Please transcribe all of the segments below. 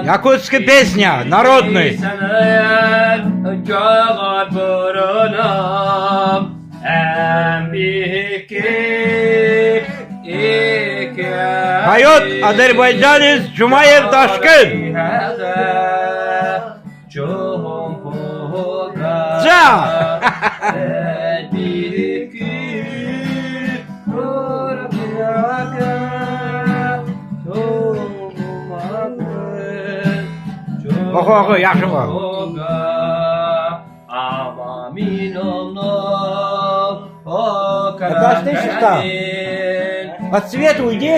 Якутская песня, народный. Поет азербайджанец Джумаев Дашкын. Жа! Oku oku yaxşı oku. Это что? От света уйди.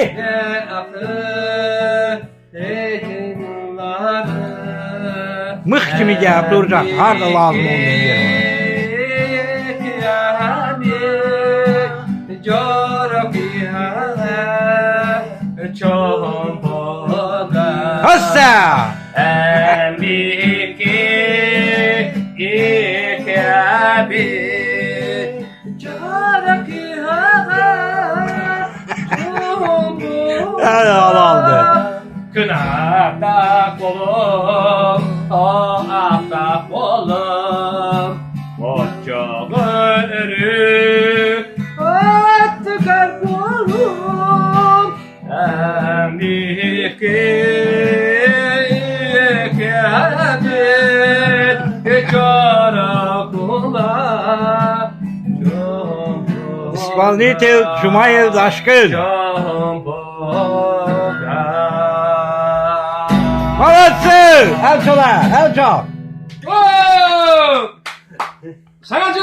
Mıx kimi gəlib duracaq. Harda lazım olmayan yer var. Hassa! Halaldır. Kınakta kolum, o kolum, Koçağı örü, attı kolum, Hem bir Исполнитель Джумаев Дашкын. Молодцы! Əl çala, əl çal. Sana.